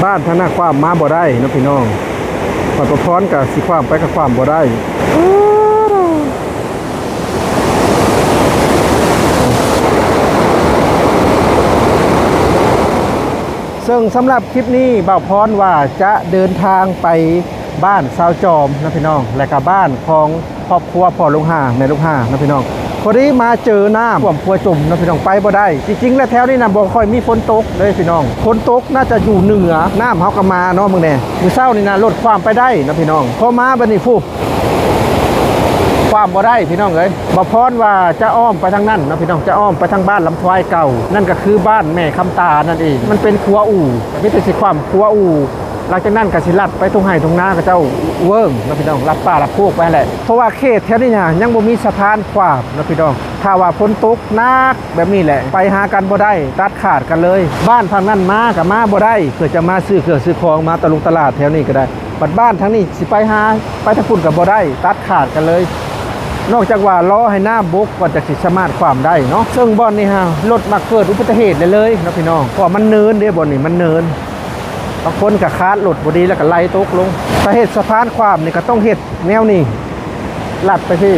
ບ້ານທາງນັ້ນຂ້າມມາບໍ່ໄດ້ເນາະພີ່ນ້ອງ, ບັດປະພອນກໍຊິຂ້າມໄປກໍຂ້າມບໍ່ໄດ້. ເຊິ່ງສຳລັບຄລິບນີ້ ບ່າວພອນວ່າຈະເດີນທາງໄປບ້ານຊາວຈອມເນາະພີ່ນ້ອງ ແລະກະບ້ານຂອງ ຄອບຄົວພໍ່ຫຼວງຫ້າແມ່ຫຼວງຫ້າເນາະພີ່ນ້ອງ. ພໍດີມາເຈີນ້ຳຖ້ວມຂົວຈົມເນາະພີ່ນ້ອງ, ໄປບໍ່ໄດ້. ຈິງໆແລ້ວແຖວນີ້ນະບໍ່ຄ່ອຍມີຝົນຕົກເດ້ພີ່ນ້ອງ, ຝົນຕົກໜ້າຈະຢູ່ເໜືອ. ນ້ຳເຮົາກໍມາເນາະ, ເບິ່ງແດ່ ມື້ເຊົ້ານີ້ນະລົດຂ້າມໄປໄດ້ເນາະພີ່ນ້ອງ, ພໍມາບັດນີ້ພຸ້ນ ຂ້າມບໍ່ໄດ້ພີ່ນ້ອງເອີຍ. ບ່າວພອນວ່າຈະອ້ອມໄປທາງນັ້ນເນາະພີ່ນ້ອງ, ຈະອ້ອມໄປທາງບ້ານລຳທວາຍເກົ່າ, ນັ້ນກໍຄືບ້ານແມ່ຄຳຕານັ້ນເອງ. ມັນເປັນຂົວອູ່, ມີແຕ່ຊິຂ້າມຂົວອູ່ ຫຼັງຈາກນັ້ນກໍຊິລັດໄປທົ່ງໄຮ່ທົ່ງນາເຂົາເຈົ້າເວີ້ງເນາະພີ່ນ້ອງ, ລັດປ່າລັດໂພກໄປຫັ້ນແຫຼະ. ເພາະວ່າເຂດແຖວນີ້ນະຍັງບໍ່ມີສະພານຂ້າມເນາະພີ່ນ້ອງ. ຖ້າວ່າຝົນຕົກໜັກແບບນີ້ແຫຼະ ໄປຫາກັນບໍ່ໄດ້, ຕັດຂາດກັນເລີຍ. ບ້ານຝັ່ງນັ້ນມາກໍມາບໍ່ໄດ້ ເພື່ອຈະມາຊື້ເຄື່ອງຊື້ຂອງ, ມາຕະຫຼົງຕະຫຼາດແຖວນີ້ກໍໄດ້. ບັດບ້ານທາງນີ້ຊິໄປຫາ ໄປທາງພຸ້ນກໍບໍ່ໄດ້, ຕັດຂາດກັນເລີຍ. ນອກຈາກວ່າລໍໃຫ້ນ້ຳບົກກ່ອນ ຈັ່ງຊິສາມາດຂ້າມໄດ້ເນາະ. ເຊິ່ງບ່ອນນີ້ຮະ ລົດມັກເກີດອຸບັດຕິເຫດເລີຍເນາະພີ່ນ້ອງ, ເພາະວ່າມັນເນີນເດ້, ບ່ອນນີ້ມັນເນີນ. ບາງຄົນກໍຄາດລົດບໍ່ດີແລ້ວກໍໄຫຼຕົກລົງ. ຖ້າເຮັດສະພານຂ້າມນີ້ກໍຕ້ອງເຮັດແນວນີ້ ລັດໄປພີ້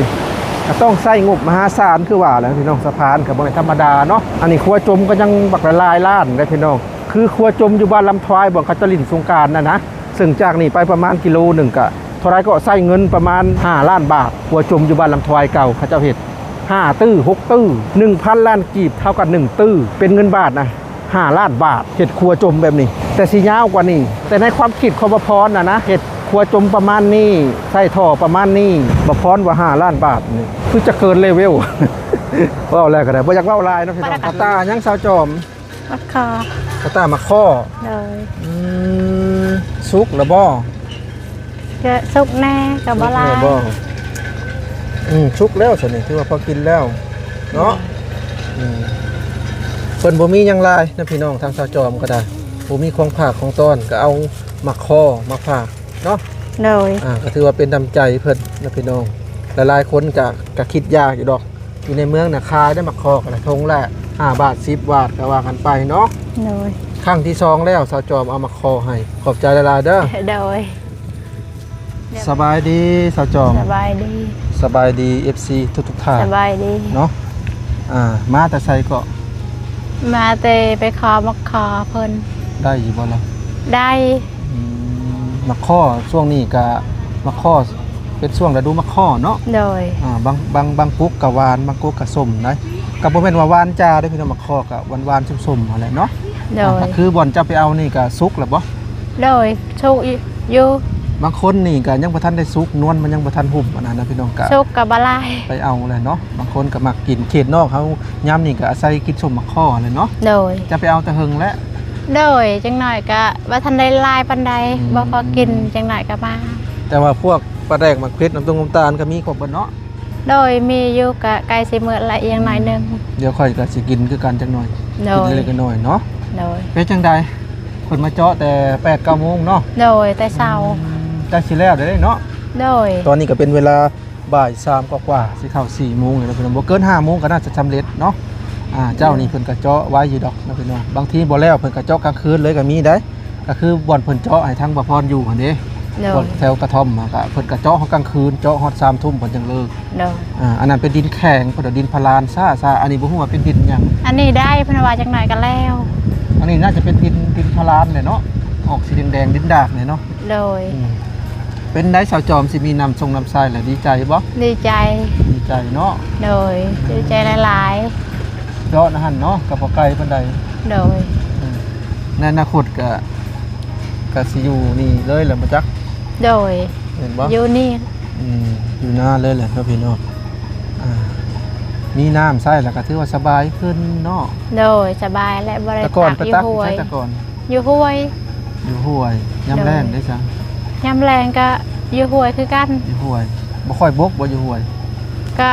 ກໍຕ້ອງໃຊ້ງົບມະຫາສານຄືວ່າແຫຼະພີ່ນ້ອງ. ສະພານກໍບໍ່ແມ່ນທຳມະດາເນາະ, ອັນນີ້ຂົວຈົມກໍຍັງບັກຫຼາຍລ້ານເດ້ພີ່ນ້ອງ. ຄືຂົວຈົມຢູ່ບ້ານລຳທວາຍ ບ່ອນເຂົາຈະຫຼິ້ນສົງການນັ້ນນະ, ເຊິ່ງຈາກນີ້ໄປປະມານກິໂລໜຶ່ງກະເທົ່າໃດ ກໍໃຊ້ເງິນປະມານຫ້າລ້ານບາດ. ຂົວຈົມຢູ່ບ້ານລຳທວາຍເກົ່າ ເຂົາເຈົ້າເຮັດຫ້າຕື້ ຫົກຕື້ ໜຶ່ງພັນລ້ານກີບ ເທົ່າກັບໜຶ່ງຕື້ ເປັນເງິນບາດນະ ຫ້າລ້ານບາດ ເຮັດຂົວຈົມແບບນີ້. ແຕ່ຊິຍາວກວ່ານີ້, ແຕ່ໃນຄວາມຄິດຂອງບ່າວພອນນະນະ ເຮັດຂົວຈົມປະມານນີ້ ໃສ່ທໍ່ປະມານນີ້, ບ່າວພອນວ່າຫ້າລ້ານບາດນີ້ ຄືຈະເກີນເລເວວ. ເວົ້າແລ້ວກໍໄດ້ ບໍ່ຢາກເວົ້າຫຼາຍເນາະພີ່ນ້ອງ. ກະຕ່າຫຍັງສາວຈອມ? ໝາກຄໍ່. ກະຕ່າໝາກຄໍ່. ໂດຍ. ອືມ ສຸກແລ້ວບໍ່? ກະສຸກແດ່ ກະບໍ່ຫຼາຍ. ສຸກແດ່ບໍ່? ອືມ ສຸກແລ້ວຊັ້ນນີ້ ຖືວ່າພໍກິນແລ້ວເນາະ. ອືມ ເພິ່ນບໍ່ມີຫຍັງຫຼາຍນະພີ່ນ້ອງ, ທາງສາວຈອມກໍໄດ້ ບໍ່ມີຂອງຝາກຂອງຕ້ອນ ກໍເອົາໝາກຄໍ່ມາຝາກເນາະ. ໂດຍ. ອ່າ ກໍຖືວ່າເປັນນ້ຳໃຈເພິ່ນນະພີ່ນ້ອງ. ຫຼາຍໆຄົນກໍ ກໍຄິດຢາກຢູ່ດອກ ຢູ່ໃນເມືອງນະຂາຍໄດ້ໝາກຄໍ່ ກໍໄດ້ຖົງລະຫ້າບາດ ສິບບາດ ກໍວ່າກັນໄປເນາະ. ໂດຍ. ຄັ້ງທີສອງແລ້ວ ສາວຈອມເອົາໝາກຄໍ່ໃຫ້. ຂອບໃຈຫຼາຍໆເດີ. ໂດຍ. ສະບາຍດີສາວຈອມ. ສະບາຍດີ. ສະບາຍດີ ເອັຟຊີ ທຸກໆທ່ານ. ສະບາຍດີເນາະ. ອ່າ ມາແຕ່ໃສເກາະ? ມາແຕ່ໄປຂໍໝາກຄໍ່ເພິ່ນ. ໄດ້ຢູ່ບໍ່ລະ? ໄດ້. ອືມ ໝາກຄໍ່ຊ່ວງນີ້ກະ ໝາກຄໍ່ເປັນຊ່ວງລະດູໝາກຄໍ່ເນາະ. ໂດຍ. ອ່າ ບາງ ບາງ ບາງກົກກະຫວານ ບາງກົກກະສົ້ມໄດ໋. ກະບໍ່ແມ່ນວ່າຫວານຈ້າເດ້ພີ່ນ້ອງ, ໝາກຄໍ່ກະຫວານໆ ສົ້ມໆ ຫັ້ນແຫຼະເນາະ. ໂດຍ. ອ່າ ກະຄືບ່ອນເຈົ້າໄປເອົານີ້ກະສຸກແລ້ວບໍ່? ໂດຍ ສຸກຢູ່. ບາງຄົນນີ້ກະຍັງບໍ່ທັນໄດ້ສຸກ, ນວນມັນຍັງບໍ່ທັນຫຸ້ມ ອັນນັ້ນນະພີ່ນ້ອງ. ກະສຸກກະບໍ່ຫຼາຍ ໄປເອົາແຫຼະເນາະ. ບາງຄົນກະມັກກິນ. ເຂດນອກເຮົາຍາມນີ້ກະອາໄສກິນສົ້ມໝາກຄໍ່ຫັ້ນແຫຼະເນາະ. ໂດຍ. ຈະໄປເອົາແຕ່ເຫິງແລ້ວ? ໂດຍ. ຈັ່ງໜ້ອຍກະບໍ່ທັນໄດ້ຫຼາຍປານໃດ. ອືມ. ພໍກິນ ຈັ່ງໜ້ອຍກະມາ. ແຕ່ວ່າພວກປາແດກ ໝາກເຜັດ ນ້ຳຕົງນ້ຳຕານກະມີຄົບເບິດເນາະ? ໂດຍ. ມີຢູ່ ກະໃກ້ຊິໝົດລະ ອີກໜ້ອຍໜຶ່ງ. ອືມ. ດຽວຂ້ອຍກະຊິກິນຄືກັນຈັກໜ້ອຍ. ໂດຍ. ກິນເລັກໆນ້ອຍໆເນາະ. ໂດຍ. ເປັນຈັ່ງໃດ? ເພິ່ນມາເຈາະແຕ່ແປດເກົ້າໂມງເນາະ? ໂດຍ. ແຕ່ເຊົ້າ. ອືມ. ໃກ້ຊິແລ້ວແລ້ວເນາະ? ໂດຍ. ຕອນນີ້ກະເປັນເວລາ ບ່າຍສາມກວ່າໆ ຊິເຂົ້າສີ່ໂມງແລ້ວເນາະພີ່ນ້ອງ, ບໍ່ເກີນຫ້າໂມງກໍໜ້າຈະສຳເລັດເນາະ. ອ່າ ເຈົ້ານີ້ເພິ່ນກະເຈາະໄວຢູ່ດອກເນາະພີ່ນ້ອງ, ບາງທີບໍ່ແລ້ວເພິ່ນກະເຈາະກາງຄືນເລີຍກະມີໄດ໋. ກະຄືບ່ອນເພິ່ນເຈາະໃຫ້ທາງບ່າວພອນຢູ່ຫັ້ນເດ້. ໂດຍ. ບ່ອນແຖວກະທ່ອມຫັ້ນກະ ເພິ່ນກະເຈາະຮອດກາງຄືນ ເຈາະຮອດສາມທຸ່ມເພິ່ນຈັ່ງເລີກ. ໂດຍ. ອ່າ ອັນນັ້ນເປັນດິນແຂງ ເພິ່ນວ່າດິນພະລານຊ້າໆ, ອັນນີ້ບໍ່ຮູ້ວ່າເປັນດິນຫຍັງ. ອັນນີ້ໄດ້ ເພິ່ນວ່າຈັກໜ້ອຍກະແລ້ວ. ອັນນີ້ໜ້າຈະເປັນດິນ ດິນພະລານແຫຼະເນາະ, ອອກສີແດງໆ ດິນດາກແຫຼະເນາະ. ໂດຍ. ອືມ. ເປັນໃດສາວຈອມ ຊິມີນ້ຳຊົງນ້ຳໃຊ້ແລ້ວ ດີໃຈບໍ່? ດີໃຈ. ດີໃຈເນາະ. ໂດຍ. ດີໃຈຫຼາຍໆ. ເຈາະນະຫັ້ນເນາະ ກໍບໍ່ໄກປານໃດ. ໂດຍ. ອືມ. ໃນອະນາຄົດກໍ ກໍຊິຢູ່ນີ້ເລີຍແຫຼະບໍ່ຈັກ? ໂດຍ. ແມ່ນບໍ່? ຢູ່ນີ້. ອືມ. ຢູ່ນາເລີຍແຫຼະເນາະພີ່ນ້ອງ. ອ່າ ມີນ້ຳໃຊ້ແລ້ວກໍຖືວ່າສະບາຍຂຶ້ນເນາະ. ໂດຍ. ສະບາຍແຫຼະ ບໍ່ໄດ້ ແຕ່ກ່ອນໄປຕັກຢູ່ໃສແຕ່ກ່ອນ? ຢູ່ຫ້ວຍ. ຢູ່ຫ້ວຍ. ຍາມແລ້ງເດ້ຊະ? ໂດຍ. ຍາມແລ້ງກໍຢູ່ຫ້ວຍຄືກັນ. ຢູ່ຫ້ວຍ. ບໍ່ຄ່ອຍບົກບໍ່ຢູ່ຫ້ວຍ? ກໍ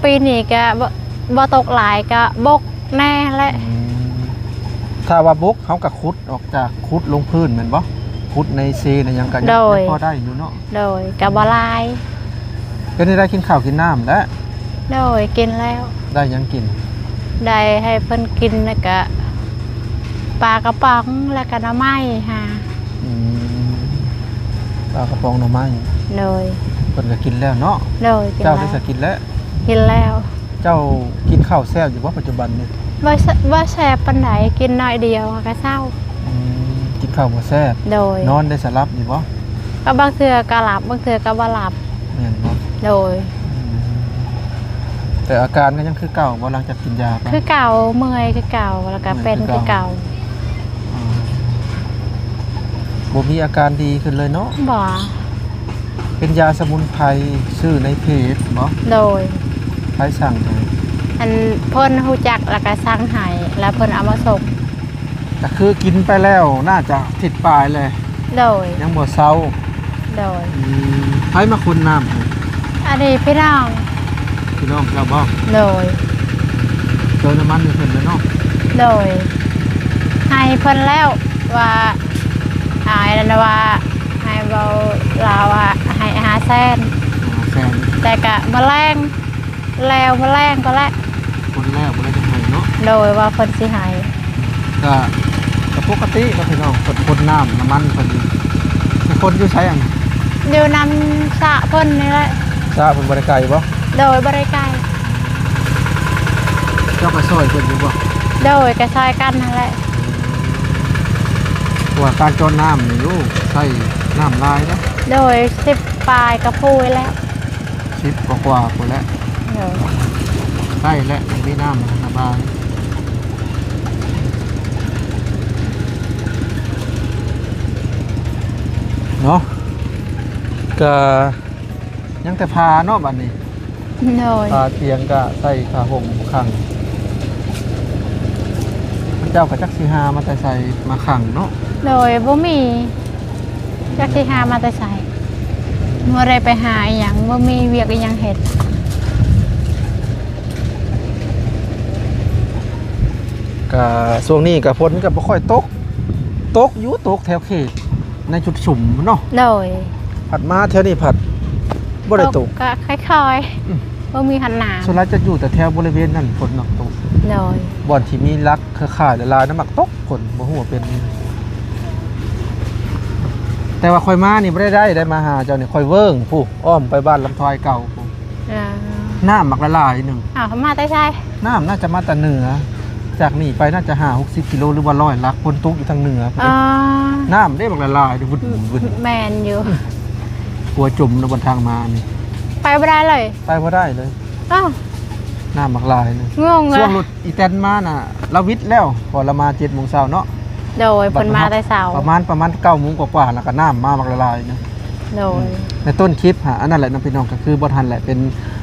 ປີນີ້ກໍບໍ່ ບໍ່ຕົກຫຼາຍ ກໍບົກແດ່ແຫຼະ. ອືມ. ຖ້າວ່າບົກ ເຮົາກໍຂຸດອອກຈາກ ຂຸດລົງພື້ນແມ່ນບໍ່? ຂຸດໃນເຊໃນຫຍັງກໍຍັງ ໂດຍ ຍັງພໍໄດ້ຢູ່ເນາະ. ໂດຍ. ກໍບໍ່ຫຼາຍ. ເປັນຈັ່ງໃດ ກິນເຂົ້າກິນນ້ຳແລ້ວ? ໂດຍ. ກິນແລ້ວ. ໄດ້ຫຍັງກິນ? ໄດ້ໃຫ້ເພິ່ນກິນ ແລ້ວກະ ປາກະປ໋ອງ ແລ້ວກະໜໍ່ໄມ້ຫາ. ອືມ ປາກະປ໋ອງໜໍ່ໄມ້. ໂດຍ. ເພິ່ນກະກິນແລ້ວເນາະ. ໂດຍ. ເຈົ້າໄດ້ສະກິນແລ້ວ? ກິນແລ້ວ. ເຈົ້າກິນເຂົ້າແຊບຢູ່ບໍ່ປັດຈຸບັນນີ້? ບໍ່ແຊ- ບໍ່ແຊບປານໃດ ກິນໜ້ອຍດຽວກະເຊົາ. ອືມ ກິນເຂົ້າບໍ່ແຊບ. ໂດຍ. ນອນໄດ້ສະຫຼັບຢູ່ບໍ່? ກະບາງເທື່ອກະຫຼັບ ບາງເທື່ອກະບໍ່ຫຼັບ. ແມ່ນບໍ່? ໂດຍ. ອືມ ແຕ່ອາການກະຍັງຄືເກົ່າບໍ່ ຫຼັງຈາກກິນຢາໄປ? ຄືເກົ່າ ເມື່ອຍຄືເກົ່າ ແລ້ວກະເປັນຄືເກົ່າ. ອືມ ບໍ່ມີອາການດີຂຶ້ນເລີຍເນາະ? ບໍ່. ເປັນຢາສະໝຸນໄພ ຊື້ໃນເພຈບໍ່? ໂດຍ. ໃຜສັ່ງໃຫ້? ອັນ ເພິ່ນຮູ້ຈັກແລ້ວກະສັ່ງໃຫ້ ແລ້ວເພິ່ນເອົາມາສົ່ງ. ກະຄືກິນໄປແລ້ວໜ້າຈະອາທິດປາຍແລ້ວ. ໂດຍ. ຍັງບໍ່ເຊົາ. ໂດຍ. ອືມ ໃຜມາຂົນນ້ຳໃຫ້? ອັນນີ້ພີ່ນ້ອງ. ພີ່ນ້ອງເຈົ້າບໍ່? ໂດຍ. ເຕີມນ້ຳມັນໃຫ້ເພິ່ນແລ້ວເນາະ? ໂດຍ. ໃຫ້ເພິ່ນແລ້ວວ່າ ອ້າຍນັ້ນວ່າ ໃຫ້ເວົ້າລາວວ່າໃຫ້ຫ້າແສນ. ຫ້າແສນ. ແຕ່ກະມື້ແລງ ແລ້ວມື້ແລງກໍແຫຼະ. ຄົນແລ້ວບໍ່ໄດ້ຈັກໃຫ້ເນາະ? ໂດຍ ວ່າເພິ່ນຊິໃຫ້. ກະ ກະປົກກະຕິເນາະພີ່ນ້ອງ ເພິ່ນຄົນນ້ຳນ້ຳມັນເພິ່ນ. ເພິ່ນຄົນຢູ່ໃສອັນ? ຢູ່ນຳສະເພິ່ນນີ້ແຫຼະ. ສະເພິ່ນບໍ່ໄດ້ໄກບໍ່? ໂດຍ ບໍ່ໄດ້ໄກ. ເຈົ້າກະຊ່ອຍເພິ່ນຢູ່ບໍ່? ໂດຍ ກະຊ່ອຍກັນຫັ້ນແຫຼະ. ເພາະວ່າການຈອນນ້ຳນີ້ ໂອ້ ໃຊ້ນ້ຳຫຼາຍເດ້. ໂດຍ ສິບປາຍກະພຸ້ນແຫຼະ. ສິບກວ່າໆພຸ້ນແຫຼະ. ໂດຍ. ໃກ້ແລ້ວ ມີນ້ຳສະບາຍເນາະ. ກະຍັງແຕ່ຜ້າເນາະບາດນີ້. ໂດຍ. ຜ້າຕຽງກະໃສ່ຜ້າຫົ່ມຄັງ. ເຈົ້າກະຈັກຊິຫາມາແຕ່ໃສມາຄັງເນາະ. ໂດຍ. ບໍ່ມີ. ຈັກຊິຫາມາແຕ່ໃສ ບໍ່ໄດ້ໄປຫາອີ່ຫຍັງ ບໍ່ມີວຽກອີ່ຫຍັງເຮັດ. ກະຊ່ວງນີ້ກະຝົນກະບໍ່ຄ່ອຍຕົກ ຕົກຢູ່ ຕົກແຖວເຂດໃນຈຸດຊຸມເນາະ. ໂດຍ. ພັດມາແຖວນີ້ພັດບໍ່ໄດ້ຕົກ ຕົກກະຄ່ອຍໆ. ອືມ. ບໍ່ມີຫັ້ນນາ. ສ່ວນຫຼາຍຈະຢູ່ແຕ່ແຖວບໍລິເວນນັ້ນ ຝົນມັກຕົກ. ໂດຍ. ບ່ອນທີ່ມີຫຼັກເຄືອຂ່າຍຫຼາຍໆນັ້ນມັກຕົກຝົນ ບໍ່ຮູ້ວ່າເປັນ. ແຕ່ວ່າຂ້ອຍມານີ້ບໍ່ໄດ້ໄດ້ ໄດ້ມາຫາເຈົ້ານີ້ ຂ້ອຍເວີ້ງພຸ້ນ ອ້ອມໄປບ້ານລຳທວາຍເກົ່າພຸ້ນ. ອ່າ. ນ້ຳມັກຫຼາຍໆໜຶ່ງ. ອ້າວ ມາແຕ່ໃສ? ນ້ຳໜ້າຈະມາແຕ່ເໜືອ ຈາກນີ້ໄປໜ້າຈະຫ້າຫົກສິບກິໂລ ຫຼືວ່າຮ້ອຍຫຼັກ ຝົນຕົກຢູ່ທາງເໜືອພຸ້ນເດ້. ອ່າ. ນ້ຳເດ້ບັກຫຼາຍໆ ວຶດໆ. ແມ່ນຢູ່. ກົວຈົມເນາະ ບ່ອນທາງມານີ້ ໄປບໍ່ໄດ້ເລີຍ. ໄປບໍ່ໄດ້ເລີຍ. ອ້າວ ນ້ຳບັກຫຼາຍເລີຍ. ງົງເລີຍ. ຊ່ວງລົດອີແຕນມານະ ລາວວິດແລ້ວ ເພາະລາວມາເຈັດໂມງເຊົ້າເນາະ. ໂດຍ. ເພິ່ນມາແຕ່ເຊົ້າ ປະມານ ປະມານເກົ້າໂມງກວ່າໆ ແລ້ວກະນ້ຳມາບັກຫຼາຍໆນະ. ໂດຍ. ອືມ ໃນຕົ້ນຄລິບຫາ ອັນນັ້ນແຫຼະເນາະພີ່ນ້ອງ ກະຄືບ່ອນຫັ້ນແຫຼະ ເປັນ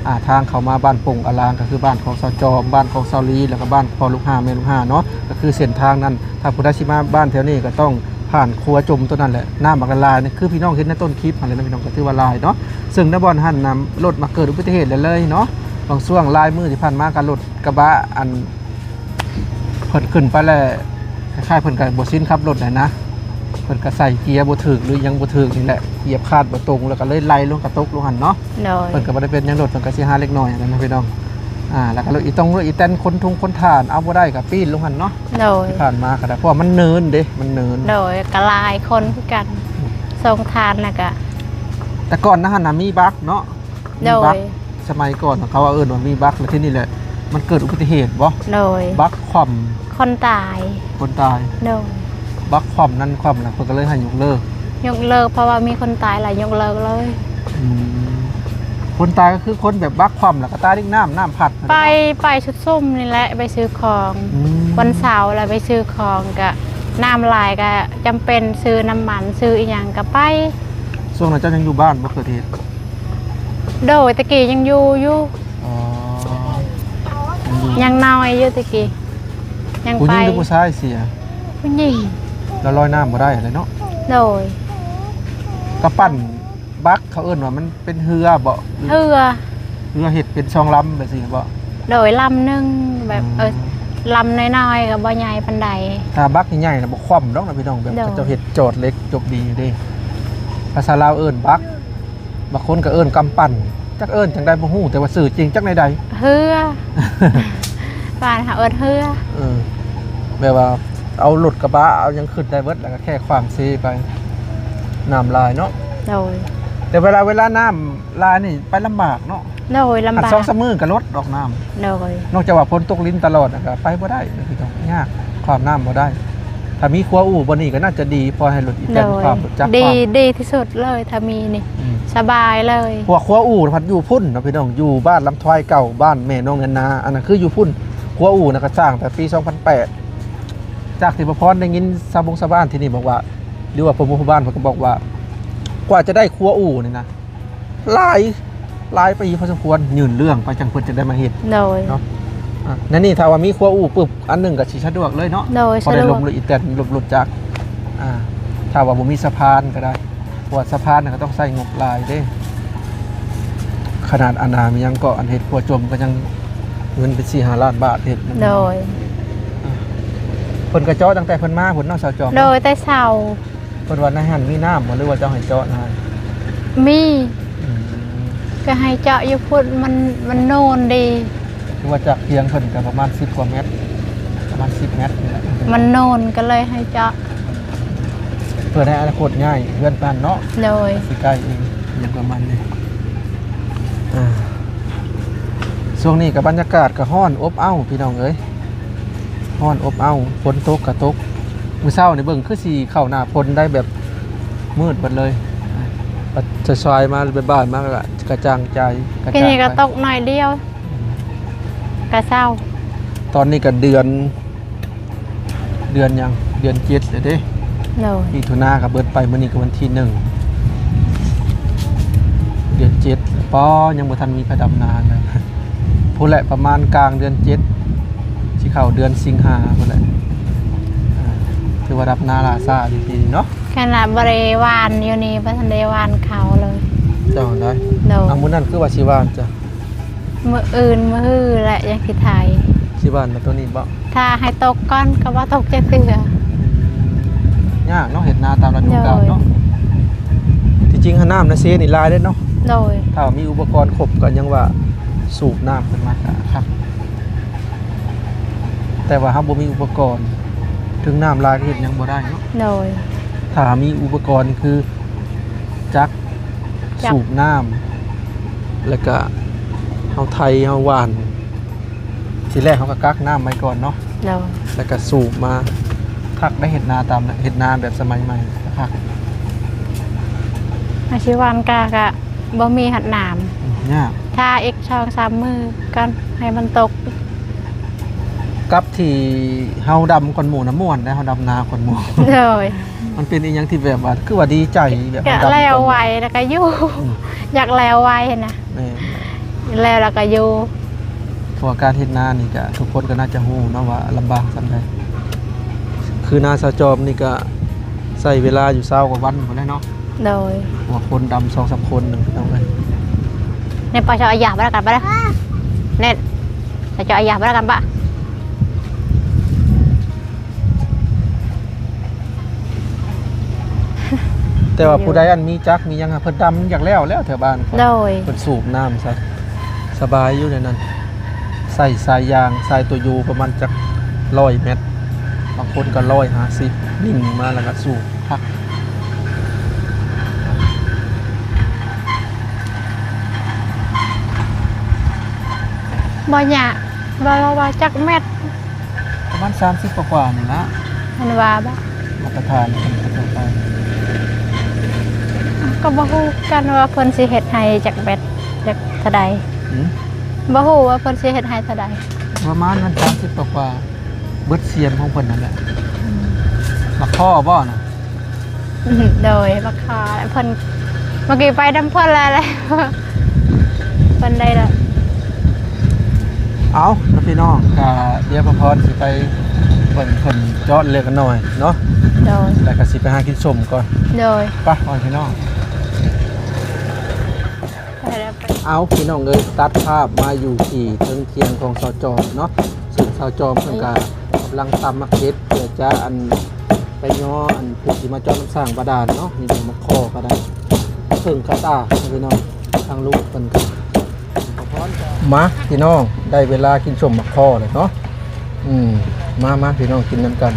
ອ່າ ທາງເຂົ້າມາບ້ານປົງອາລາງ ກະຄືບ້ານຂອງສາວຈອມ ບ້ານຂອງສາວລີ ແລ້ວກະບ້ານພໍ່ລູກຫ້າແມ່ລູກຫ້າເນາະ. ກະຄືເສັ້ນທາງນັ້ນ ຖ້າຜູ້ໃດຊິມາບ້ານແຖວນີ້ກະຕ້ອງຜ່ານຂົວຈົມໂຕນັ້ນແຫຼະ ນ້ຳບັກຫຼາຍໆ ນີ້ຄືພີ່ນ້ອງເຫັນໃນຕົ້ນຄລິບຫັ້ນແຫຼະເນາະພີ່ນ້ອງ ກະຖືວ່າຫຼາຍເນາະ. ເຊິ່ງໃນບ່ອນຫັ້ນນະ ລົດມາເກີດອຸບັດຕິເຫດຫຼາຍເລີຍເນາະ. ບາງຊ່ວງຫຼາຍມື້ທີ່ຜ່ານມາກະລົດ ກະບະ ອັນ ເພິ່ນຂຶ້ນໄປແລ້ວ ຄ້າຍໆເພິ່ນກະບໍ່ຊິນຂັບລົດຫັ້ນນະ ເພິ່ນກະໃສ່ເກຍບໍ່ຖືກ ຫຼືຫຍັງບໍ່ຖືກນີ້ແຫຼະ ຢຽບຄາດບໍ່ຕົງ ແລ້ວກະເລີຍໄຫຼລົງກະຕົກລົງຫັ້ນເນາະ. ໂດຍ. ເພິ່ນກະບໍ່ໄດ້ເປັນຫຍັງໂດດ ເພິ່ນກະຊິຫາເລັກນ້ອຍຫັ້ນນະພີ່ນ້ອງ. ອ່າ ແລ້ວກະລົດອີຕົງ ລົດອີແຕນ ຂົນທຸງຂົນຖ່ານ ເອົາບໍ່ໄດ້ກະປີ້ນລົງຫັ້ນເນາະ. ໂດຍ. ທີ່ຜ່ານມາກະໄດ້ ເພາະວ່າມັນເນີນເດ້ ມັນເນີນ. ໂດຍ. ກະຫຼາຍຄົນຄືກັນ ອືມ ສົ່ງຖ່ານນະກະ ແຕ່ກ່ອນນະຫັ້ນນະມີບັກເນາະ. ໂດຍ. ມີບັກ ສະໄໝກ່ອນເຂົາວ່າເອີ້ນວ່າມີບັກ ແລ້ວທີນີ້ແຫຼະ ມັນເກີດອຸບັດຕິເຫດບໍ່? ໂດຍ. ບັກຂວ້ຳ ຄົນຕາຍ ຄົນຕາຍ. ໂດຍ. ບັກຂວ້ຳນັ້ນຂວ້ຳແລ້ວ ເພິ່ນກະເລີຍໃຫ້ຍົກເລີກ ຍົກເລີກ ເພາະວ່າມີຄົນຕາຍແລ້ວຍົກເລີກເລີຍ. ອືມ ຄົນຕາຍກະຄືຄົນແບບບັກຂວ້ຳແລ້ວກະຕາຍດິກນ້ຳ ນ້ຳພັດ ໄປ ໄປຊຸດຊຸມນີ້ແຫຼະ ໄປຊື້ຂອງ. ອືມ ວັນເສົາແລ້ວໄປຊື້ຂອງ ກະນ້ຳຫຼາຍກະຈຳເປັນຊື້ນ້ຳມັນ ຊື້ອີ່ຫຍັງກະໄປ. ຊ່ວງນັ້ນເຈົ້າຍັງຢູ່ບ້ານບໍ່ ເກີດເຫດ? ໂດຍ ແຕ່ກີ້ຍັງຢູ່ຢູ່. ອໍ ຍັງຢູ່ ຍັງນ້ອຍຢູ່ແຕ່ກີ້ ຍັງໄປ. ຜູ້ຍິງຫຼືຜູ້ຊາຍເສຍ? ຜູ້ຍິງ. ລະລອຍນ້ຳບໍ່ໄດ້ແຫຼະເນາະ. ໂດຍ. ກະປັ່ນບັກ ເຂົາເອີ້ນວ່າມັນເປັນເຮືອບໍ່? ເຮືອ ເຮືອເຮັດເປັນສອງລຳແບບຊີ້ບໍ່? ໂດຍ. ລຳໜຶ່ງແບບ ອືມ ເອີ ລຳນ້ອຍໆກະບໍ່ໃຫຍ່ປານໃດ. ຖ້າບັກໃຫຍ່ໆນະບໍ່ຂວ້ຳດອກນະພີ່ນ້ອງ ແບບ ໂດຍ ເຂົາເຈົ້າເຮັດຈອດເຫຼັກຈົບດີເດ້. ພາສາລາວເອີ້ນບັກ ບາງຄົນກະເອີ້ນກຳປັ່ນ ຈັກເອີ້ນຈັ່ງໃດບໍ່ຮູ້ ແຕ່ວ່າຊື່ຈິງຈັກແນວໃດ ເຮືອ ບ້ານເຮົາເອີ້ນເຮືອ. ເອີ ແບບວ່າ ເອົາລົດກະບະເອົາຫຍັງຂຶ້ນໄດ້ເບິດ ແລ້ວກໍແຄ່ຂວາງເຊໄປ ນ້ຳຫຼາຍເນາະ. ໂດຍ ແຕ່ເວລາ ເວລານ້ຳຫຼາຍນີ້ໄປລຳບາກເນາະ. ໂດຍ ລຳບາກ ສອງສາມມື້ກໍລົດດອກນ້ຳ. ໂດຍ ນອກຈາກວ່າຝົນຕົກລິນຕະຫຼອດ ແລ້ວກໍໄປບໍ່ໄດ້ ຍາກ ຂ້າມນ້ຳບໍ່ໄດ້. ຖ້າມີຂົວອູ່ບ່ອນນີ້ກໍໜ້າຈະດີ ພໍໃຫ້ລົດອີແຕນ ໂດຍ ຂ້າມ ລົດຈັກ ດີ ຂ້າມ ດີທີ່ສຸດເລີຍ ຖ້າມີນີ້ ອືມ ສະບາຍເລີຍ. ເພາະວ່າຂົວອູ່ພັດຢູ່ພຸ້ນເນາະພີ່ນ້ອງ ຢູ່ບ້ານລຳທວາຍເກົ່າ ບ້ານແມ່ນ້ອງແອນນາ ອັນນັ້ນຄືຢູ່ພຸ້ນ. ຂົວອູ່ນະກໍສ້າງແຕ່ປີສອງພັນແປດ ຈາກທີ່ປະພອນໄດ້ຍິນຊາວບົງຊາວບ້ານທີ່ນີ້ບອກວ່າ ຫຼືວ່າພໍ່ໝູ່ພໍ່ບ້ານເພິ່ນກໍບອກວ່າ ກວ່າຈະໄດ້ຂົວອູ່ນີ້ນະ ຫຼາຍ ຫຼາຍປີພໍສົມຄວນ ຍື່ນເລື່ອງໄປຈັ່ງເພິ່ນຈະໄດ້ມາເຮັດ. ໂດຍ ເນາະ ອາ ໃນນີ້ຖ້າວ່າມີຂົວອູ່ປຶບ ອັນໜຶ່ງກໍຊິສະດວກເລີຍເນາະ. ໂດຍ ພໍໄດ້ ສະດວກ ລົມລົດອີແຕນ ລົມລົດຈັກ. ອາ ຖ້າວ່າບໍ່ມີສະພານກໍໄດ້ ເພາະວ່າສະພານກໍຕ້ອງໃຊ້ງົບຫຼາຍເດ້. ຂະໜາດອັນນາມີຫຍັງກໍ ອັນເຮັດຂົວຈົມກໍຍັງເງິນເປັນສີ່ຫ້າລ້ານບາດເຮັດ. ໂດຍ ອາ ເພິ່ນກໍເຈາະຕັ້ງແຕ່ເພິ່ນມາພຸ້ນເນາະ ສາວຈອມເນາະ. ໂດຍ ແຕ່ເຊົ້າ. ເພິ່ນວ່າໃນຫັ້ນມີນ້ຳບໍ່ ຫຼືວ່າເຈົ້າໃຫ້ເຈາະໃນຫັ້ນ? ມີ ອືມ ກໍໃຫ້ເຈາະຢູ່ພຸ້ນ ມັນ ມັນໂນນເດ້. ຄືວ່າຈາກທຽງເພິ່ນກໍປະມານສິບກວ່າແມັດ ປະມານສິບແມັດນີ້ແຫຼະ ມັນໂນນກໍເລີຍໃຫ້ເຈາະ ເພື່ອໃນອະນາຄົດຍ້າຍເຮືອນນັ້ນເນາະ. ໂດຍ ຊິໃກ້ເອງ ຫຍັງປະມານນີ້. ອາ ຊ່ວງນີ້ກໍບັນຍາກາດກໍຮ້ອນອົບເອົ້າ ພີ່ນ້ອງເອີຍ ຮ້ອນອົບເອົ້າ ຝົນຕົກກໍຕົກ. ມື້ເຊົ້ານີ້ເບິ່ງຄືຊິເຂົ້າໜ້າຝົນໄດ້ ແບບມືດເບິດເລີຍ ບັດສາຍໆມາ ບ່າຍໆມາກໍກະຈ່າງໃຈ ກະຈ່າງໄປ. ມື້ນີ້ກໍຕົກໜ້ອຍດຽວ ກະເຊົາ. ຕອນນີ້ກໍເດືອນ ເດືອນຫຍັງ ເດືອນເຈັດແລ້ວເດ້. ໂດຍ ມິຖຸນາກໍເບິດໄປ ມື້ນີ້ກໍວັນທີໜຶ່ງ ເດືອນເຈັດ ປໍ ຍັງບໍ່ທັນມີໃຜດຳນາເລີຍ. ພຸ້ນແຫຼະ ປະມານກາງເດືອນເຈັດ ຊິເຂົ້າເດືອນສິງຫາພຸ້ນແຫຼະ. ອາ ຖືວ່າດຳນາຫຼ້າຊ້າຢູ່ປີນີ້ເນາະ. ຂະໜາດບໍ່ໄດ້ຫວ່ານຢູ່ນີ້ ບໍ່ທັນໄດ້ຫວ່ານເຂົ້າເລີຍ. ເຈົ້າໄດ໋. ໂດຍ ອາ ມື້ນັ້ນຄືວ່າຊິຫວ່ານຈ້ະ? ມື້ອື່ນມື້ຮືແຫຼະ ຍັງຊິໄຖ. ຊິຫວ່ານມາໂຕນີ້ບໍ່? ຖ້າໃຫ້ຕົກກ່ອນກໍບໍ່ຕົກຈັກເທື່ອ. ອືມ ຍາກເນາະ ເຮັດນາຕາມລະດູການເນາະ. ໂດຍ ທີ່ຈິງຫານ້ຳໃນເຊນີ້ຫຼາຍເດ້ເນາະ. ໂດຍ ຖ້າມີອຸປະກອນຄົບກໍຍັງວ່າສູບນ້ຳຂຶ້ນມາກໍຄັກ ແຕ່ວ່າເຮົາບໍ່ມີອຸປະກອນ ເຖິງນ້ຳຫຼາຍກໍເຮັດຫຍັງບໍ່ໄດ້ເນາະ. ໂດຍ ຖ້າມີອຸປະກອນຄືຈັກ ຈັກສູບນ້ຳ ແລ້ວກະເຮົາໄຖເຮົາຫວ່ານ ທີແລກເຮົາກໍກັກນ້ຳໄວ້ກ່ອນເນາະ. ໂດຍ ແລ້ວກະສູບມາ ຄັກໄດ້ເຮັດນາຕາມ ເຮັດນາແບບສະໄໝໃໝ່ ຄັກ. ອາຊີບຫວ່ານກາກະບໍ່ມີຮອດນ້ຳ ອືມ ຍາກ ຖ້າອີກສອງສາມມື້ກ່ອນໃຫ້ມັນຕົກ. ກັບທີ່ເຮົາດຳກ່ອນໝູ່ນະ ມ່ວນໄດ໋ ເຮົາດຳນາກ່ອນໝູ່. ໂດຍ ມັນເປັນອີ່ຫຍັງທີ່ແບບວ່າ ຄືວ່າດີໃຈ ແບບ ກະ ເຮົາດຳ ແລ້ວໄວ ແລ້ວກະຢູ່ ອືມ ຢາກແລ້ວໄວຫັ້ນນະ. ແມ່ນ ແລ້ວ ແລ້ວກະຢູ່ ເພາະວ່າການເຮັດນານີ້ກະ ທຸກຄົນກໍໜ້າຈະຮູ້ເນາະວ່າລຳບາກສ່ຳໃດ. ຄືນາສາວຈອມນີ້ກະໃຊ້ເວລາຢູ່ຊາວກວ່າວັນພຸ້ນແຫຼະເນາະ. ໂດຍ ເພາະວ່າຄົນດຳສອງສາມຄົນໜຶ່ງ ພີ່ນ້ອງເອີຍ. ເນັດ ປະເຈົ້າອາຢາ ບໍ່ໄດ້ກັນປະເດີ ເນັດ ປະເຈົ້າອາຢາ ບໍ່ໄດ້ກັນປະ. ແຕ່ວ່າຜູ້ໃດອັນມີຈັກມີຫຍັງ ເພິ່ນດຳຢາກແລ້ວແລ້ວແຖວບ້ານຂ້ອຍ. ໂດຍ ເພິ່ນສູບນ້ຳຊະ ສະບາຍຢູ່ໃນນັ້ນ ໃສ່ສາຍຢາງ ສາຍໂຕໂຍປະມານຈັກຮ້ອຍແມັດ ບາງຄົນກໍຮ້ອຍຫ້າສິບ ຍິງມາແລ້ວກໍສູບ ຄັກ. ບໍ່ຍາກ ບໍ່ວ່າຈັກແມັດ ປະມານສາມສິບກວ່າໆນີ້ລະ ເພິ່ນວ່າບໍ່? ມາດຕະຖານເພິ່ນເຂົ້າໄປ ກໍບໍ່ຮູ້ກັນວ່າເພິ່ນຊິເຮັດໃຫ້ຈັກແມັດ ຈັກເທົ່າໃດ. ຫືມ? ບໍ່ຮູ້ວ່າເພິ່ນຊິເຮັດໃຫ້ເທົ່າໃດ. ປະມານມັນສາມສິບກວ່າ ເບິດສຽມຂອງເພິ່ນນັ້ນແຫຼະ. ອືມ ໝາກຄໍ່ບໍ່ນະ? ອືມ ໂດຍ ບັກຄາ ເພິ່ນ ເມື່ອກີ້ໄປນຳເພິ່ນແລ້ວ ເພິ່ນໄດ້ແລ້ວ. ເອົາລະພີ່ນ້ອງ ກະດຽວປະພອນຊິໄປເບິ່ງເພິ່ນເຈາະເລັກໜ້ອຍເນາະ. ໂດຍ ແລ້ວກະຊິໄປຫາກິນສົ້ມກ່ອນ. ໂດຍ ໄປ ພໍ່ແມ່ພີ່ນ້ອງ. ເອົາ ພີ່ນ້ອງເອີຍ ຕັດພາບມາຢູ່ທີ່ເທິງຖຽງຂອງສາວຈອມເນາະ ເຊິ່ງສາວຈອມເພິ່ນກະກຳລັງຕຳໝາກເຫັດ ເພື່ອຈະອັນ ໄປຍໍອັນຜູ້ທີ່ມາເຈາະນ້ຳສ້າງບາດານເນາະ. ມີໃບໝາກຄໍ່ກໍໄດ້ ເພິ່ງກະຕ່າພີ່ນ້ອງ ທາງລູກເພິ່ນກໍ ມາພີ່ນ້ອງ ໄດ້ເວລາກິນສົ້ມໝາກຄໍ່ແລ້ວເນາະ. ອືມ ມາໆ ພີ່ນ້ອງກິນນຳກັນ.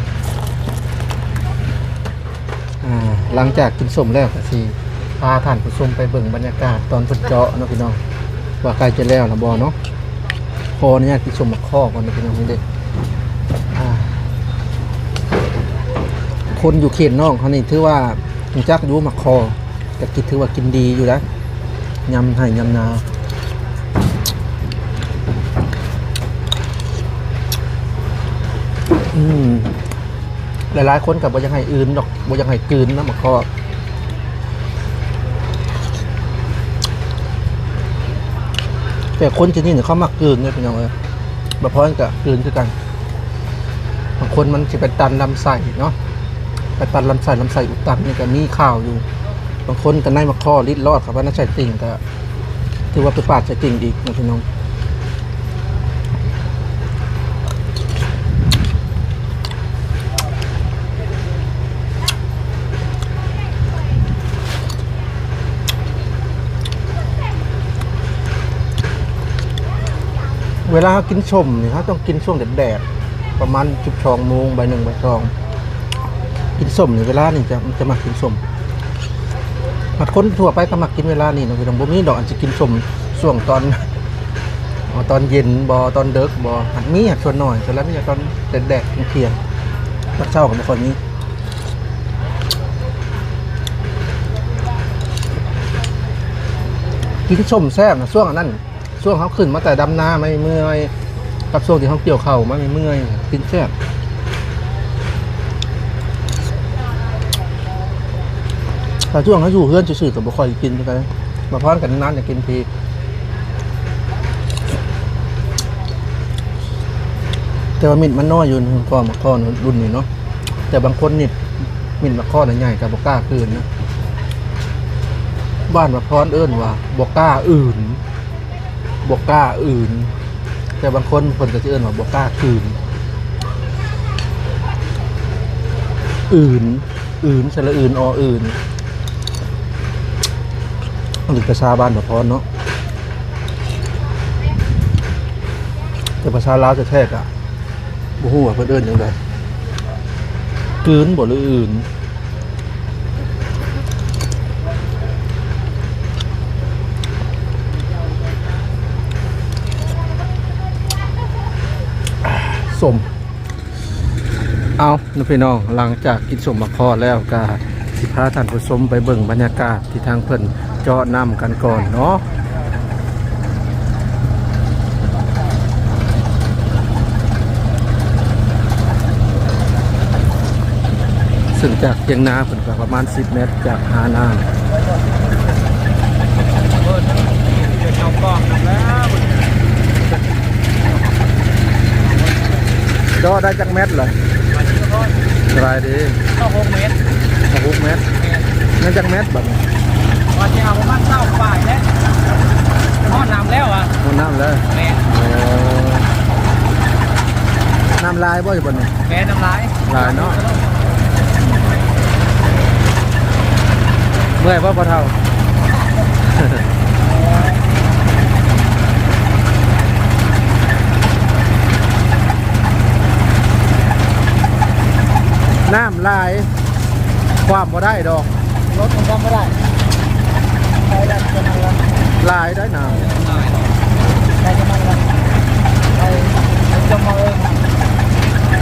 ຫຼັງຈາກກິນສົ້ມແລ້ວ ກໍຊິພາທ່ານຜູ້ຊົມໄປເບິ່ງບັນຍາກາດຕອນເພິ່ນເຈາະເນາະພີ່ນ້ອງ ວ່າໃກ້ຈະແລ້ວລະບໍ່ເນາະ. ຂໍອະນຸຍາດກິນສົ້ມໝາກຄໍ່ກ່ອນເນາະພີ່ນ້ອງເດີ. ອ່າ ຄົນຢູ່ເຂດນອກເຮົານີ້ຖືວ່າຮູ້ຈັກຢູ່ໝາກຄໍ່ ກໍຄິດ ຖືວ່າກິນດີຢູ່ນະ ຍາມໄຮ່ຍາມນາ. ອືມ ຫຼາຍໆຄົນກໍບໍ່ຢາກໃຫ້ອື່ນດອກ ບໍ່ຢາກໃຫ້ກືນນຳໝາກຄໍ່ ແຕ່ຄົນທີ່ນີ້ເຂົາມັກກືນເດ້ພີ່ນ້ອງເອີຍ. ບ່າວພອນກໍກືນຄືກັນ. ບາງຄົນມັນຊິໄປຕັນລຳໄສ້ເນາະ ໄປຕັນລຳໄສ້ ລຳໄສ້ອຸດຕັນນີ້ກໍມີຂ່າວຢູ່. ບາງຄົນກໍໃນໝາກຄໍ່ລິດລອດເຂົ້າໄປໃນໄສ້ຕິ່ງ ກໍຖືວ່າໄປປາດໃສ່ຕິ່ງອີກນະພີ່ນ້ອງ. ເວລາເຮົາກິນສົ້ມນີ້ ເຮົາຕ້ອງກິນຊ່ວງແດດໆ ປະມານສິບສອງໂມງ ບ່າຍໜຶ່ງ ບ່າຍສອງ ກິນສົ້ມນີ້ ເວລານີ້ຈະ ຈະມັກກິນສົ້ມ. ມັກ ຄົນທົ່ວໄປກໍມັກກິນເວລານີ້ເນາະພີ່ນ້ອງ. ບໍ່ມີດອກອັນຊິກິນສົ້ມຊ່ວງຕອນ ຕອນເຢັນບໍ ຕອນເດິກບໍ ມັກມີ ສ່ວນໜ້ອຍ ສ່ວນຫຼາຍມີແຕ່ຕອນແດດໆ ທ່ຽງໆ ຕອນເຊົ້າກໍບໍ່ຄ່ອຍມີ. ກິນສົ້ມແຊບນະ ຊ່ວງອັນນັ້ນ ຊ່ວງເຮົາຂຶ້ນມາແຕ່ດຳນາມາເມື່ອຍ ກັບຊ່ວງທີ່ເຮົາກ່ຽວເຂົ້າມາເມື່ອຍ ກິນແຊບ. ຖ້າຊ່ວງເຮົາຢູ່ເຮືອນຊື່ໆ ກໍບໍ່ຄ່ອຍກິນເທົ່າໃດ. ມາພ້ອມກັນນານ ຢາກກິນພີ ແຕ່ວ່າມິດມັນນ້ອຍຢູ່ ກໍມາຄອນລຸ້ນນີ້ເນາະ. ແຕ່ບາງຄົນນີ້ ມິດມາຄອນໃຫຍ່ ກໍບໍ່ກ້າຄືນນະ. ບ້ານມາພ້ອມເອີ້ນວ່າບໍ່ກ້າອື່ນ. ບໍ່ກ້າອື່ນ ແຕ່ບາງຄົນເພິ່ນກໍຊິເອີ້ນວ່າບໍ່ກ້າຄືນ. ອື່ນ ອື່ນ ສະຫຼະອື່ນ ອໍ ອື່ນ. ອັນນີ້ພາສາບ້ານປະພອນເນາະ ແຕ່ພາສາລາວແທ້ໆ ກະ ບໍ່ຮູ້ວ່າເພິ່ນເອີ້ນຈັ່ງໃດ ກືນບໍ ຫຼື ອື່ນ. ສົ້ມ ເອົາ ພີ່ນ້ອງ ຫຼັງຈາກກິນສົ້ມໝາກຄໍ່ແລ້ວ ກະຊິພາທ່ານຜູ້ຊົມໄປເບິ່ງບັນຍາກາດ ທີ່ທາງເພິ່ນເຈາະນ້ຳກັນກ່ອນເນາະ. ເຊິ່ງຈາກຖຽງນາເພິ່ນກໍປະມານສິບແມັດຈາກຫານ້ຳ. ເຈາະໄດ້ຈັກແມັດລະ? ສະບາຍດີ ເກົ້າຫົກແມັດ ເກົ້າຫົກແມັດ. ແມ່ນ ຍັງຈັກແມັດບັດນີ້? ວ່າຊິເອົາປະມານຊາວປາຍແຫຼະ ຮອດນ້ຳແລ້ວອະ ຮອດນ້ຳແລ້ວ. ແມ່ນ ໂອ້ ນ້ຳຫຼາຍບໍ່ຢູ່ບັດນີ້? ແມ່ນ ນ້ຳຫຼາຍ ຫຼາຍເນາະ. ເມື່ອຍບໍ່ພໍ່ເຖົ້າ? ນ້ຳຫຼາຍ ຄວາມບໍ່ໄດ້ດອກ ລົດມັນຄວາມບໍ່ໄດ້ ໄປໄດ້ເທົ່ານັ້ນລະ. ຫຼາຍໄດ໋ນ້ຳ ໄປເທົ່ານັ້ນລະ ໄປ ໄປຈົມເອົາເອງ ເອີ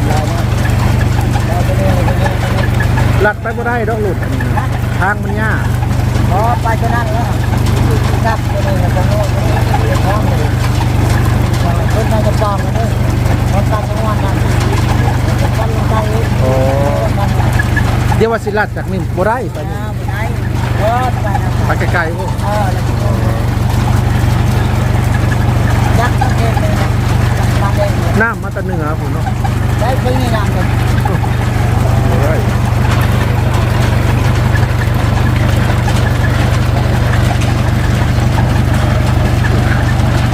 ຫຼາຍເນາະ ໄປເລີຍ ລັດໄປບໍ່ໄດ້ດອກ ລົດ ທາງມັນຍາກ. ບໍ່ ໄປເທົ່ານັ້ນລະ ຈັບ ໂອ້ ດຽວວ່າຊິລັດຈາກນີ້ບໍ່ໄດ້ ໄປນີ້ ໄປໄກໆ ໂອ້ ນ້ຳມາແຕ່ເໜືອພຸ້ນເນາະ. ໄດ້ຄືນີ້ນຳເດ້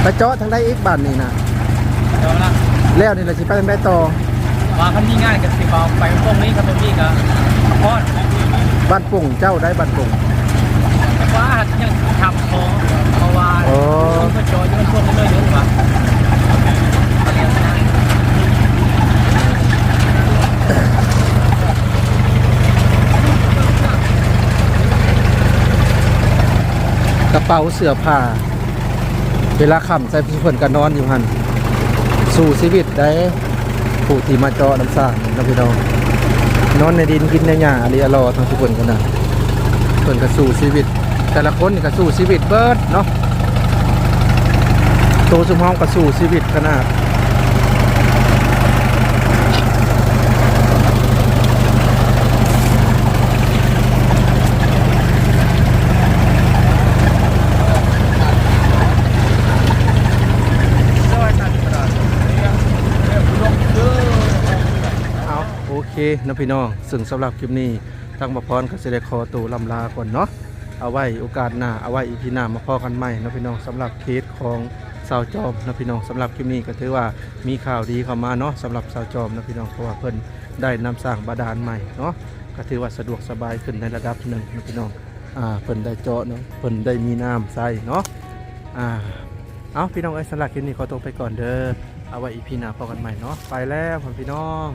ໄປເຈາະທາງໃດອີກບາດນີ້ນະ? ແລ້ວນະ ແລ້ວນີ້ລະຊິໄປທາງໃດຕໍ່? ວ່າຄັນມີງານກໍຊິເວົ້າໄປປົງນີ້ ຄັນບໍ່ມີກໍພັກຜ່ອນ. ບ້ານປົງເຈົ້າໃດ ບ້ານປົງ? ວ່າຍັງທຳ ເພາະ ເພາະວ່າ ໂອ້ ເພິ່ນກໍຈອດຢູ່ເພິ່ນເລີຍຢູ່ວ່າ ແລ້ວນະ. ກະເປົາເສື້ອຜ້າ ເວລາຄ່ຳໃສ່ເພິ່ນກະນອນຢູ່ຫັ້ນ ສູ້ຊີວິດໄດ໋ ຜູ້ທີ່ມາເຈາະນ້ຳສ້າງເນາະພີ່ນ້ອງ ນອນໃນດິນກິນໃນຫຍ້າ ອາລີອາລໍທັງຊຸເພິ່ນກະນະ ເພິ່ນກະສູ້ຊີວິດ ແຕ່ລະຄົນນີ້ກະສູ້ຊີວິດເບິດເນາະ ໂຕຊຸມເຮົາກະສູ້ຊີວິດຂະໜາດ. ເອົາ ໂອເຄເນາະພີ່ນ້ອງ ເຊິ່ງສຳລັບຄລິບນີ້ ທາງບ່າວພອນກະຊິໄດ້ຂໍໂຕລ່ຳລາກ່ອນເນາະ ເອົາໄວ້ໂອກາດໜ້າ ເອົາໄວ້ອີພີໜ້າມາພໍ້ກັນໃໝ່ເນາະພີ່ນ້ອງ ສຳລັບເຂດຂອງຊາວຈອມເນາະພີ່ນ້ອງ ສຳລັບຄລິບນີ້ກະຖືວ່າມີຂ່າວດີເຂົ້າມາເນາະ ສຳລັບຊາວຈອມເນາະພີ່ນ້ອງ ເພາະວ່າເພິ່ນໄດ້ນ້ຳສ້າງບາດານໃໝ່ເນາະ ກະຖືວ່າສະດວກສະບາຍຂຶ້ນໃນລະດັບໜຶ່ງເນາະພີ່ນ້ອງ ອ່າ ເພິ່ນໄດ້ເຈາະເນາະ ເພິ່ນໄດ້ມີນ້ຳໃຊ້ເນາະ ອ່າ ເອົາ ພີ່ນ້ອງເອີຍ ສຳລັບຄລິບນີ້ຂໍຕົວໄປກ່ອນເດີ ເອົາໄວ້ອີພີໜ້າພໍ້ກັນໃໝ່ເນາະ ໄປແລ້ວພໍ່ແມ່ພີ່ນ້ອງ.